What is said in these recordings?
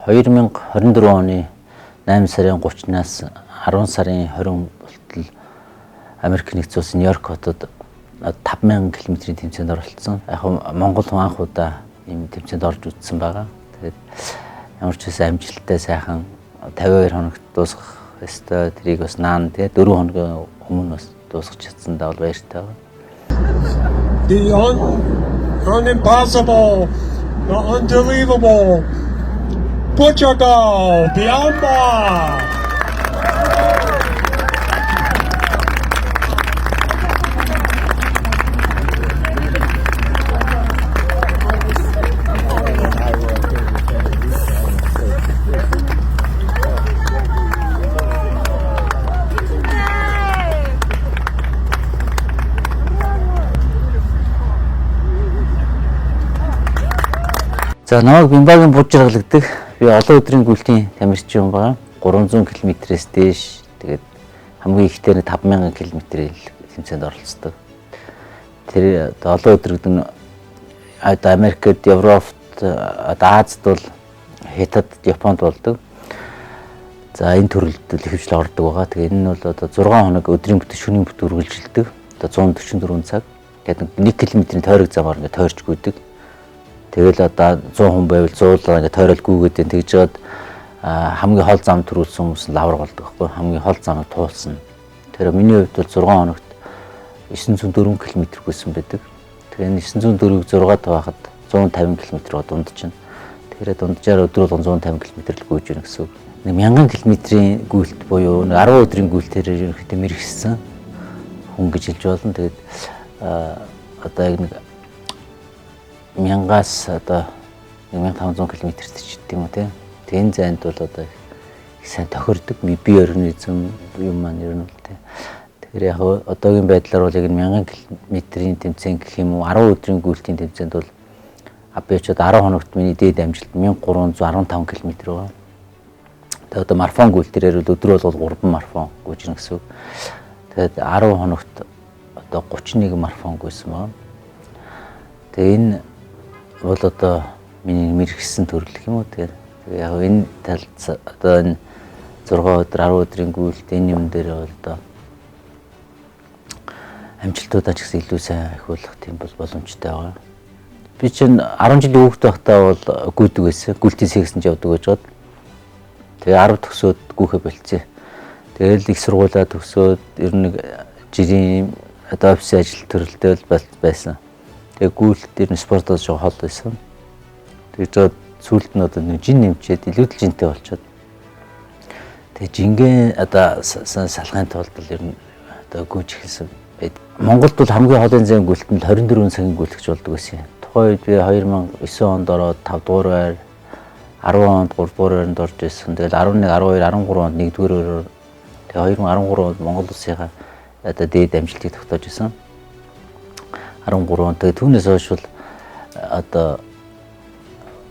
2024 оны 8 сарын 30-наас 10 сарын 20 болтол Америк нэгдсэн улсын Нью-Йорк хотод 5000 км-ийн тэмцээнд оролцсон. Яг Монгол хүн анх удаа ийм тэмцээнд орж үзсэн байгаа. Тэгээд ямар ч байсан амжилттай сайхан 52 хоногт дуусгах ёстой. Тэрийг бас наан тэгээ 4 хоногийн өмнө бас дуусгах чадсандаа бол баяртай байгаа. The unimpossible, the unbelievable, Portugal, Byamba! За намайг Бямбагийн буд жаргал гэдэг. Би олон өдрийн гүйлтийн тамирчин юм байгаа. 300 км-ээс дээш тэгээд хамгийн ихдээ 5000 км-ийн тэмцээнд оролцдог. Тэр одоо олон өдөр гэдэг нь одоо Америкт, Европт, одоо Азид бол Хятад, Японд болдог. За энэ төрөлд л ихэвчлэн ордог байгаа. Тэгээ энэ нь бол одоо 6 хоног өдрийн бүтэн шөнийн бүтэн үргэлжилдэг. Одоо 144 цаг. Тэгээд 1 км-ийн тойрог замаар ингээд тойрч гүйдэг. Тэгэл одоо 100 хүн байвал 100 л ингээд тойрол гүйгээд байна. Тэгж жаад хамгийн хол зам төрүүлсэн хүмүүс нь лавар болдог байхгүй хамгийн хол замыг туулсан. Тэр миний хувьд бол 6 хоногт 904 км гүйсэн байдаг. Тэгэхээр энэ 904-ийг 6 тавахад 150 км дунд чинь. Тэгэхээр дунджаар өдөр болгон 150 км л гүйж гэнэ гэсэн үг. Нэг 1000 км-ийн гүйлт буюу нэг 10 өдрийн гүйлтээр ерөнхийдөө мэрэгсэн хүн гэж хэлж болно. Тэгээд одоо яг нэг 1000-аас одоо 1500 км-т ч гэдэг юм уу тийм. Тэгээ энэ зайд бол одоо их сайн тохирдог бие организм юм маань ер нь бол тийм. Тэгэхээр яг одоогийн байдлаар бол яг 1000 км-ийн тэмцээн гэх юм уу 10 өдрийн гүйлтийн тэмцээнд бол би очиод 10 хоногт миний дээд амжилт 1315 км байгаа. Тэгээ одоо марафон гүйлтээр бол өдөр болгол 3 марафон гүйж гэнэ гэсэн үг. Тэгээд 10 хоногт одоо 31 марафон гүйсэн байна. Тэгээ энэ бол одоо миний мэрэгсэн төрөл гэх юм уу тэгэхээр яг энэ талд одоо энэ 6 өдөр 10 өдрийн гүйлт энэ юм дээр бол одоо амжилтуудаа ч гэсэн илүү сайн ахиулах тийм бол боломжтой байгаа. Би чинь 10 жилийн хүүхэд байхдаа бол гүйдэг байсан. Гүйлтийн секцэнд явдаг байж гад. Тэгээ 10 төгсөөд гүйхэ болцсон. Тэгэл их сургуулаа төгсөөд ер нь нэг жирийн одоо офисын ажил төрөлтэй л байсан. Тэгээ гүйлт ер нь спортоос жоо хол байсан. Тэгээ жоо сүүлд нь одоо нэг жин нэмчээд илүү л жинтэй болчиход. Тэгээ жингээ одоо салахын тулд л ер нь одоо гүйж эхэлсэн байд. Монголд бол хамгийн холын зайн гүйлт нь 24 цагийн гүйлт гэж болдог байсан юм. Тухайн үед би 2009 онд ороод 5 дугаар байр, 10 онд 3 дугаар байранд орж ирсэн. Тэгэл 11, 12, 13 онд 1 дугаар байраар тэгээ 2013 онд Монгол улсынхаа одоо дээд амжилтыг тогтоож исэн. 13 он. Тэгээ түүнээс хойш бол одоо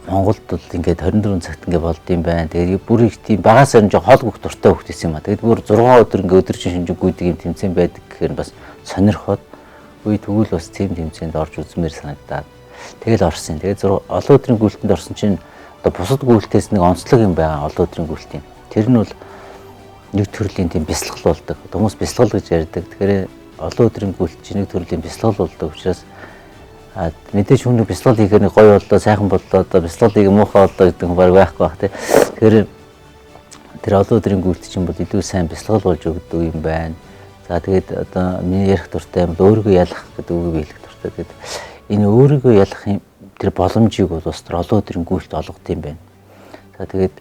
Монголд бол ингээд 24 цагт ингээд болд юм байна. Тэгээд бүр их тийм багаас нь жоо хоол гүх дуртай хөвгт байсан юм а. Тэгээд бүр 6 өдөр ингээд өдөр чинь шинжин гүйдэг юм тэмцээн байдаг гэхээр бас сонирхоод үе тэгвэл бас тийм тэмцээнд орж үзмээр санагдаад тэгэл орсон. Тэгээд олон өдрийн гүйлтэнд орсон чинь одоо бусад гүйлтээс нэг онцлог юм байгаа олон өдрийн гүйлт юм. Тэр нь бол нэг төрлийн тийм бясалгал болдог. Хүмүүс бясалгал гэж ярьдаг. Тэгэхээр олон өдрийн гүйлт чинь нэг төрлийн бясалгал болдог учраас мэдээж хүн нэг бясалгал хийхээр нэг гоё боллоо, сайхан боллоо, одоо бясалгал хийх муухай боллоо гэдэг хүн баг байхгүй бах тий. Тэгэхээр тэр олон өдрийн гүйлт чинь бол илүү сайн бясалгал болж өгдөг юм байна. За тэгээд одоо миний ярих дуртай юм бол өөрийгөө ялах гэдэг үгийг би хэлэх дуртай. Тэгээд энэ өөрийгөө ялах юм тэр боломжийг бол бас тэр олон өдрийн гүйлт олгод юм байна. За тэгээд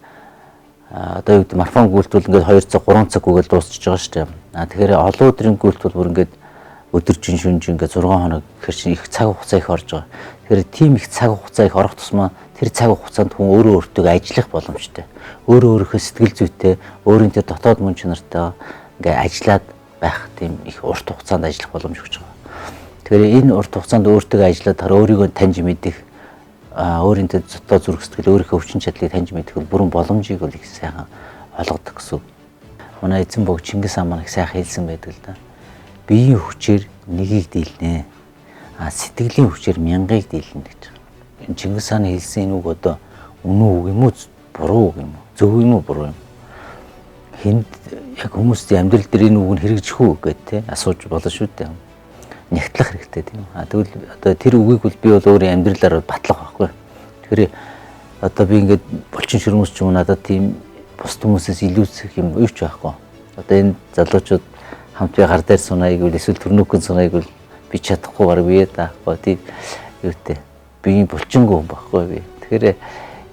одоо юу гэдэг марафон гүйлт бол ингээд 2 цаг 3 цаг гүгээл дуусчихж байгаа шүү дээ. Тэгэхээр олон өдрийн гүйлт бол бүр ингээд өдөржин шөнөжин ингээд 6 хоног гэхэр чинь их цаг хугацаа их орж байгаа. Тэгэхээр тийм их цаг хугацаа их орох тусмаа тэр цаг хугацаанд хүн өөрөө өөртөө ажиллах боломжтой. Өөрөө өөрийнхөө сэтгэл зүйтэй, өөрийн тэр дотоод мөн чанартай ингээд ажиллаад байх тийм их урт хугацаанд ажиллах боломж өгч байгаа. Тэгэхээр энэ урт хугацаанд өөртөө ажиллаад таар өөрийгөө таньж мэдэх, өөрийн тэр дотоод зүрх сэтгэл, өөрийнхөө хүчин чадлыг таньж мэдэх бол бүрэн боломжийг бол их сайхан олгодог гэсэн үг. Манай эзэн бог Чингис хаан маань их сайхан хэлсэн байдаг л да. Биеийн хүчээр нэгийг дийлнэ. Сэтгэлийн хүчээр мянгаыг дийлнэ гэж. Энэ Чингис хааны хэлсэн энэ үг одоо үнэн үг юм уу Буруу үг юм уу? Зөв юм уу, буруу юм? Хүнд яг хүмүүсийн амьдрал дээр энэ үг нь хэрэгжих үү гэдэг те асууж болно шүү дээ. Нягтлах хэрэгтэй тийм. А тэгвэл одоо тэр үгийг бол би бол өөрийн амьдралаар батлах байхгүй. Тэгэхээр одоо би ингээд булчин ширмэс ч юм уу надад тийм бусд хүмүүсээс илүүцэх юм юу ч байхгүй. Одоо энэ залуучууд хамт би гар дээр сунаа гэвэл эсвэл төрнөкөн сунаа гэвэл би чадахгүй баг бие даахгүй тийм юутэй. Би булчингүй хүн байхгүй би. Тэгэхээр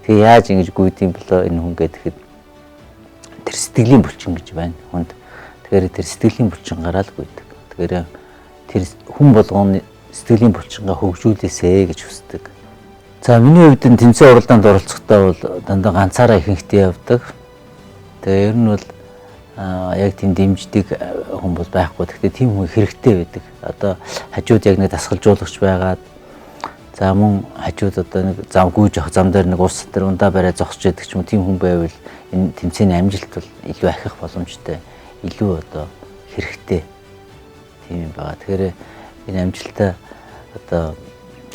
тэгээ яаж ингэж гүйдэм болоо энэ хүн гэхэд тэр сэтгэлийн булчин гэж байна хүнд. Тэгэхээр тэр сэтгэлийн булчин гараал гүйдэг. Тэгэхээр тэр хүн болгоны сэтгэлийн булчингаа хөгжүүлээсэ гэж хүсдэг. За миний хувьд энэ тэмцээн уралдаанд оролцохдоо бол дандаа ганцаараа ихэнхдээ явдаг. Тэгээ ер нь бол яг тийм дэмждэг хүн бол байхгүй. Гэхдээ тийм хүн хэрэгтэй байдаг. Одоо хажууд яг нэг дасгалжуулагч байгаад за мөн хажууд одоо нэг зам гүйж явах зам дээр нэг ус дээр ундаа бариа зогсож байдаг ч юм уу тийм хүн байвал энэ тэмцээний амжилт бол илүү ахих боломжтой, илүү одоо хэрэгтэй тийм юм байгаа. Тэгэхээр энэ амжилтаа одоо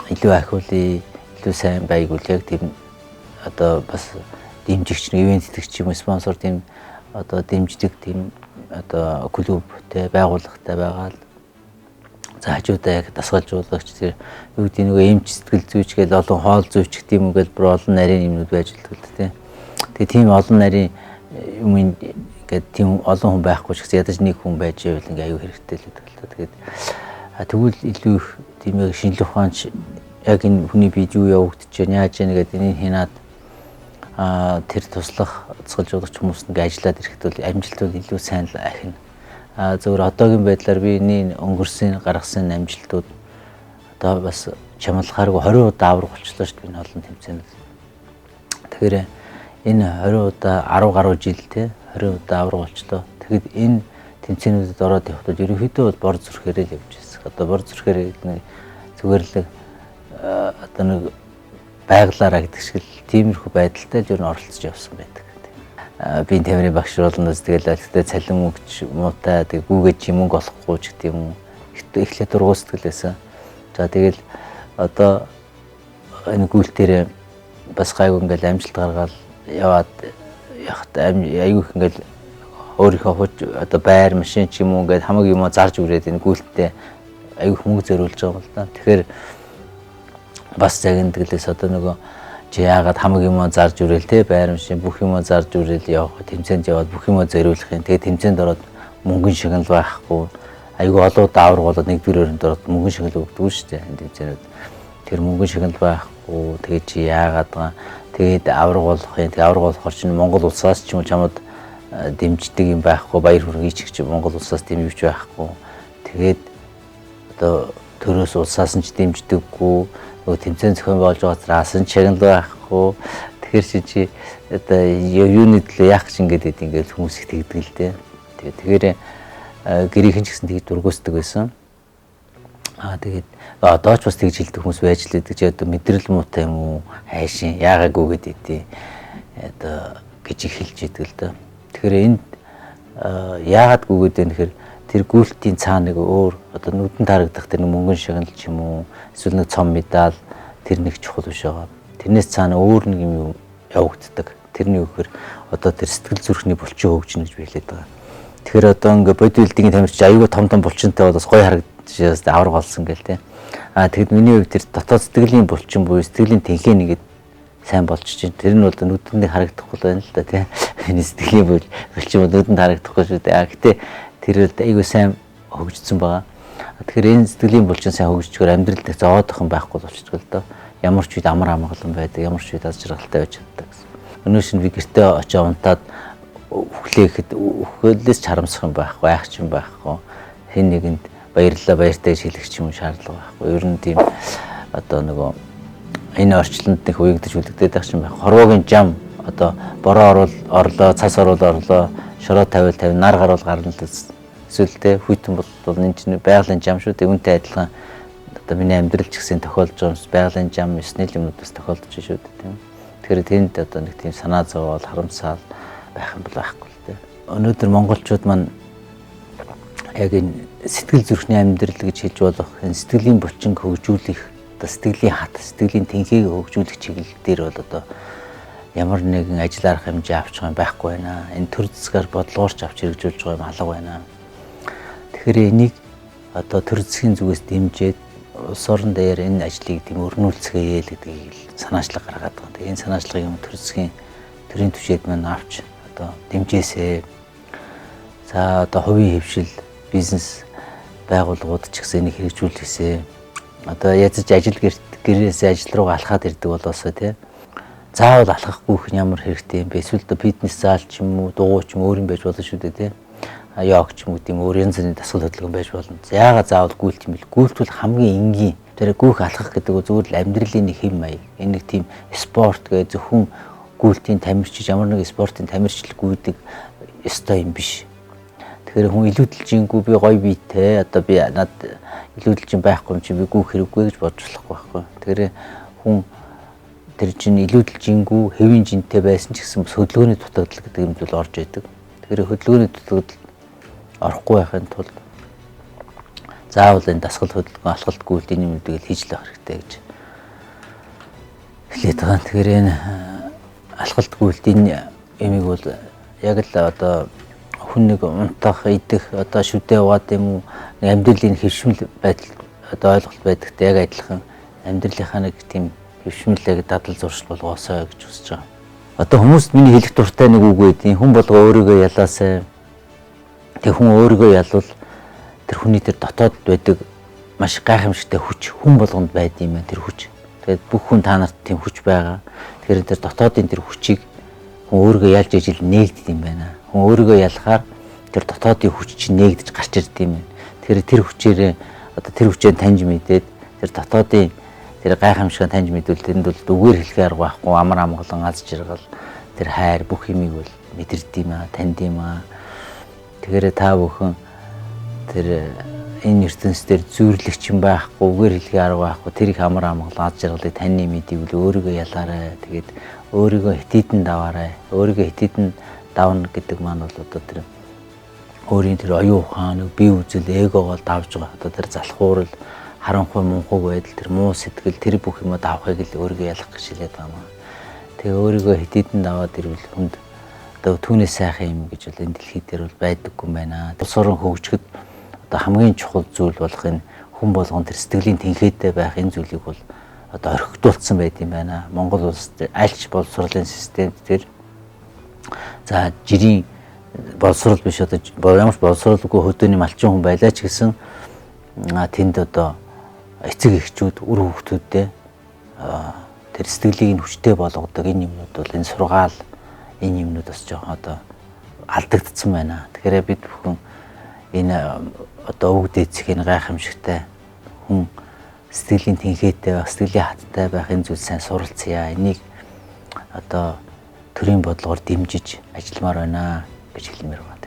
илүү ахиулъя, илүү сайн байгуул яг тийм одоо бас дэмжигч, ивент тэтгэгч юм, спонсор тийм одоо дэмждэг тийм одоо клубтэй, байгууллагатай байгаа л. За хажуудаа яг дасгалжуулагч тэр юу гэдэг нөгөө эмч сэтгэл зүйч гэл олон хоол зүйч гэх юм уу гэл бүр олон нарийн юмнууд байж л л дээ. Тэгээ тийм олон нарийн юм ингээд тийм олон хүн байхгүй ч гэсэн ядаж нэг хүн байж байвал ингээ аюу хэрэгтэй л гэдэг л та. Тэгээд тэгвэл илүү их тийм яг шинжлэх ухаанч яг энэ хүний биед юу явагдаж байна, яаж яана гэдэг энийг хянаад тэр туслах дасгалжуулагч хүмүүс ингээ ажиллаад ирэхэд бол амжилт бол илүү сайн л ахина. Зөвхөн одоогийн байдлаар би энэ өнгөрсөн гаргасан амжилтууд одоо бас чамлахааргүй 20 удаа авраг болчлоо шүү дээ энэ олон тэмцээнүүд. Тэгэхээр энэ 20 удаа 10 гаруй жил те 20 удаа авраг болчлоо. Тэгэхэд энэ тэмцээнүүдэд ороод явахдаа ерөнхийдөө бол бор зүрхээрээ л явж байсан. Одоо бор зүрхээрээ нэг зүгээр л одоо нэг байглаараа гэдэг шиг л тиймэрхүү байдалтай л ер нь оролцож явсан байдаг. Би тамирын багш болноос тэгэл альтай цалин өгч муутай тэг гүүгээ чи мөнгө олохгүй ч гэдэг юм уу. Эхлээд дургуй сэтгэл байсан. За тэгэл одоо энэ гүйлтээрээ бас гайгүй ингээл амжилт гаргаал яваад явахад аюу их ингээл өөрийнхөө хууч одоо байр машин ч юм уу ингээд хамаг юм зарж үрээд энэ гүйлтээ аюу их мөнгө зориулж байгаа юм л да. Тэгэхээр бас загиндаглээс одоо нөгөө чи яагаад хамаг юм зарж үрээл те байр машин бүх юм зарж үрээл явах тэмцээнд яваад бүх юм зориулах юм. Тэгээ тэмцээнд ороод мөнгөн шагнал байхгүй. Айгүй олон удаа авраг болоод нэгдүгээр өрөнд ороод мөнгөн шагнал өгдөг шүү дээ энэ тэмцээнүүд. Тэр мөнгөн шагнал байхгүй. Тэгээ чи яагаад байгаа. Тэгээд авраг болох юм. Тэгээ авраг болохоор чинь Монгол улсаас ч юм уу чамд дэмждэг юм байхгүй. Баяр хүргэе ч гэж Монгол улсаас дэмжиж байхгүй. Тэгээд одоо төрөөс улсаас нь ч дэмждэггүй. Нөгөө тэмцээн зохион байгуулж байгаа газраас нь шагнал байхгүй. Тэгэхээр чи одоо юуны төлөө яах гэж ингэж байд ингээд хүмүүс их тэгдэг л дээ. Тэгэхээр гэрийнхэн ч гэсэн тэгж дургуйсдаг байсан. Тэгээд одоо ч бас тэгж хэлдэг хүмүүс байж л байдаг. Чи одоо мэдрэл муутай юм уу? Хайшин яагаад гүгээд идэв одоо гэж их хэлж идэг л дээ. Тэгэхээр энд яагаад гүгээд байна гэхээр тэр гүйлтийн цаана нэг өөр одоо нүдэнд харагдах тэр нэг мөнгөн шагнал ч юм уу эсвэл нэг цом медаль тэр нэг чухал биш байгаа. Тэрнээс цаана өөр нэг юм явагддаг. Тэрний үгээр одоо тэр сэтгэл зүрхний булчин хөгжинэ гэж би хэлээд байгаа. Тэгэхээр одоо ингээ бодибилдингийн тамирч аюул том том булчинтай бол бас гоё харагдаж авраг болсон гэл те. Тэгэд миний хувьд тэр дотоод сэтгэлийн булчин буюу сэтгэлийн тэнхээ нэгэд сайн болчих чинь. Тэр нь бол нүдэнд харагдахгүй байна л да тий. Энэ сэтгэлийн булчин бол нүдэнд харагдахгүй шүү дээ. Гэтэ тэр бол айгүй сайн хөгжсөн байгаа. Тэгэхээр энэ сэтгэлийн булчин сайн хөгжчихөөр амьдрал дээр зовоодох юм байхгүй болчихдог л доо. Ямар ч үед амар амгалан байдаг, ямар ч үед аз жаргалтай байж чаддаг гэсэн. Өнөө шинэ би гэртээ очиж унтаад үхлээхэд үхэлээс ч харамсах юм байхгүй, айх ч юм байхгүй. Хэн нэгэнд баярлалаа, баяртай гэж хэлэх ч юм шаардлага байхгүй. Ер нь тийм одоо нөгөө энэ орчлонд нэг уягдаж үлдээд байх юм байх. Хорвоогийн жам одоо бороо орвол орлоо, цас орвол орлоо, шороо тавиул тавь, нар гарвал гарна л эсвэл те хүйтэн бол энэ чинь байгалийн жам шүү дээ. Үүнтэй адилхан одоо миний амьдрал ч гэсэн тохиолдож байгаа юмс байгалийн жам ёсны л юмнууд бас тохиолдож шүү дээ тийм. Тэгэхээр тэнд одоо нэг тийм санаа зовоол, харамсаал байх юм бол байхгүй л дээ. Өнөөдөр монголчууд маань яг энэ сэтгэл зүрхний амьдрал гэж хэлж болох энэ сэтгэлийн булчинг хөгжүүлэх, одоо сэтгэлийн хат, сэтгэлийн тэнхээг хөгжүүлэх чиглэл дээр бол одоо Ямар нэгэн ажил арга хэмжээ авч байгаа юм байхгүй байна. Энэ төр засгаар бодлогоор ч авч хэрэгжүүлж байгаа юм алга байна. Тэгэхээр энийг одоо төр засгийн зүгээс дэмжиж улс орон дээр энэ ажлыг тийм өрнүүлцгээе л гэдгийг санаачлаг гаргаад байгаа. Тэгээ энэ санаачлагыг юм төр засгийн төрийн түвшээд маань авч одоо дэмжээсэй. За одоо хувийн хэвшил, бизнес байгууллагууд ч гэсэн энийг хэрэгжүүлээсэй. Одоо язаж ажил гэрээсээ ажил руугаа алхаад ирдэг болоосоо тий. Заавал алхахгүй их ямар хэрэгтэй юм бэ? Эсвэл одоо фитнес зал ч юм уу, дугуй ч юм өөр юм байж болно шүү дээ тий. Йог ч юм уу тийм өөр янз бүрийн дасгал хөдөлгөөн байж болно. Яагаад заавал гүйлт юм бэл? Гүйлт бол хамгийн энгийн. Тэр гүйх алхах гэдэг нь зүгээр л амьдралын нэг хэм маяг. Энэ нэг тийм спорт гэж зөвхөн гүйлтийн тамирчиж ямар нэг спортын тамирчил гүйдэг ёстой юм биш. Тэгэхээр хүн илүүдэлжингүй би гоё биетэй одоо би над илүүдэлжин байхгүй юм чи би гүйх хэрэггүй гэж бодож болохгүй байхгүй. Тэгэхээр хүн тэр чинь илүүдэлжингүй хэвийн жинтэй байсан ч гэсэн бас хөдөлгөөний дутагдал гэдэг юм зүйл орж идэг. Тэгэхээр хөдөлгөөний дутагдал орохгүй байхын тулд заавал энэ дасгал хөдөлгөөн, алхалт гүйлт энэ юмнуудыг л хийж л байх хэрэгтэй гэж хэлээд байгаа. Тэгэхээр энэ алхалт гүйлт энэ ямиг бол яг л одоо хүн нэг унтах, идэх, одоо шүдэ яваад юм уу нэг амьдралын хэвшмэл байдал одоо ойлголт байдагтай яг адилхан амьдралынхаа нэг тийм хэвшмэл яг дадал зуршил болгоосой гэж хүсэж байгаа. Одоо хүмүүст миний хэлэх дуртай нэг үг байдیں۔ Хүн болго өөрийгөө ялаасай. Тэг хүн өөрийгөө ялвал тэр хүний тэр дотоод байдаг маш гайхамшигтай хүч хүн болгонд байд юм байна тэр хүч. Тэгээд бүх хүн та нарт тийм хүч байгаа. Тэгэхээр тэр дотоодын тэр хүчийг хүн өөрийгөө ялж ижил нээгддэг юм байна. Хүн өөрийгөө ялахаар тэр дотоодын хүч чинь нээгдэж гарч ирд юм байна. Тэгэхээр тэр хүчээрээ одоо тэр хүчээ таньж мэдээд тэр дотоодын тэр гайхамшигыг таньж мэдвэл тэнд бол үгээр хэлэх арга байхгүй амар амгалан аз жаргал тэр хайр бүх юмыг бол мэдэрд юм аа, танд юм аа. Тэгэхээр та бүхэн тэр энэ ертөнцийн зүйрлэгч юм байхгүй, үгээр хэлэх арга байхгүй, тэр их амар амгалан аз жаргалыг таны мэдийвэл өөрийгөө ялаарай. Тэгээд өөрийгөө хитийдэн даваарай. Өөрийгөө хитийдэн давна гэдэг маань бол одоо тэр өөрийн тэр оюун ухааныг, бие үзэл, эгогоо давж байгаа. Одоо тэр залхуурал, харанхуй, мунхаг байдал, тэр муу сэтгэл, тэр бүх юмаа давахыг л өөрийгөө ялах гэж хэлээд байгаа юм аа. Тэгээ өөрийгөө хитийдэн даваад ирвэл хүнд одоо түүнээс сайхан юм гэж бол энэ дэлхий дээр бол байдаггүй юм байна. Улс орон хөгжихэд одоо хамгийн чухал зүйл болох энэ хүн болгон тэр сэтгэлийн тэнхээтэй байх энэ зүйлийг бол одоо орхигдуулсан байд юм байна. Монгол улс альч боловсролын системд тэр за жирийн боловсрол биш одоо ямар ч боловсролгүй хөдөөний малчин хүн байлаа ч гэсэн тэнд одоо эцэг эхчүүд үр хүүхдүүдтэй тэр сэтгэлийг нь хүчтэй болгодог энэ юмнууд бол энэ сургаал энэ юмнууд бас жоохон одоо алдагдсан байна. Тэгэхээр бид бүхэн энэ одоо өвөг дээдсэх энэ гайхамшигтай хүн сэтгэлийн тэнхээтэй байх, сэтгэлийн хаттай байх энэ зүйл сайн суралцъя. Энийг одоо төрийн бодлогоор дэмжиж ажилламаар байна гэж хэлмээр байна.